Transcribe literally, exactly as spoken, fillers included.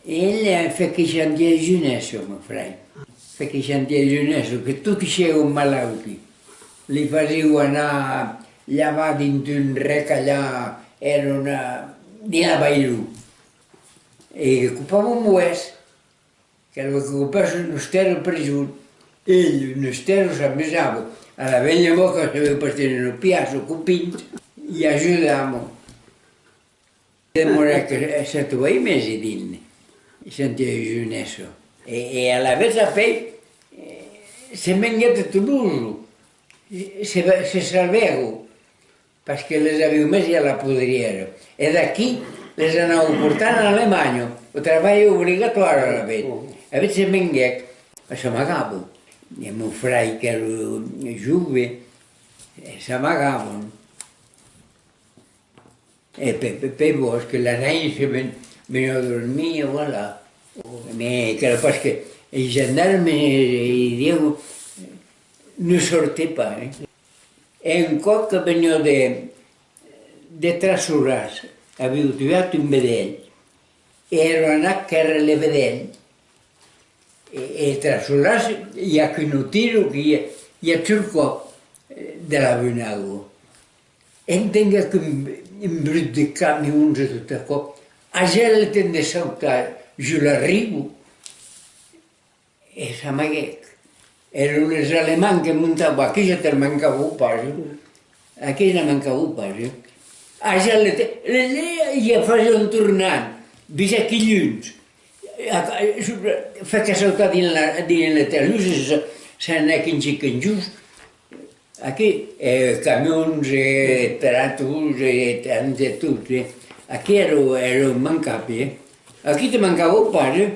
Eth, eh, fèc chantièr de junèssa, mon frair. Fèc chantièr de junèssa, que toti siègon malauti. Li fasiu anar lavar dins un rec allà, èra una, dins la Bailon. E que copava un boès, que lo que copèsse nos tèrra preson. Eth, nos tèrra s'amusava. A la velha mòca, sabèu pas, tenir una piaça, copins, i ajudàvem. Demorèc sèt o ueit mesi dins chantièr de junèssa. E, e alavetz apèi, eh, se venguèc de Tolosa, se, se salvèron, parce que les aviu mesi a la podrièra. E d'aquí les anàvem portant a Alemanha, au trabalh obligatòri alavetz. Alavetz se venguèc, e s'amagava. E mon frair qu'èra jove, e s'amagavan. E pe, pe, pe vos que la nèit se ven, veniá dormir, e voilà. Mès qu'èra pas que es gendarmes, eh, i dieu, ne sortez pas, eh. E un còp que veniá de, de Trasolàs, aviu tuat un vedèl, e èra anat quèrre le vedèl, e, e Trasolàs, i a qu'un tiro que i a, i a sul còp, eh, de la Bunago. Entenguèc un, un brut de camions e tot aquò. Agèc le temps de sautar jos la riba e s'amaguèc. Èran les Alemands que montavan, aquí ja te mancavan pas, eh? Aquí ne mancavan pas, eh? Agèc le temps, le, le, i a fasián tornar, visa quilhuns. Fèc sautar dins la, dins le talús e se, se n'anèc un chic en jos. Aquí, eh, camions, eh, tractors, eh, tant de tot, eh. Aquí èra, èra immancable, eh. Aquí te mancava pas, eh.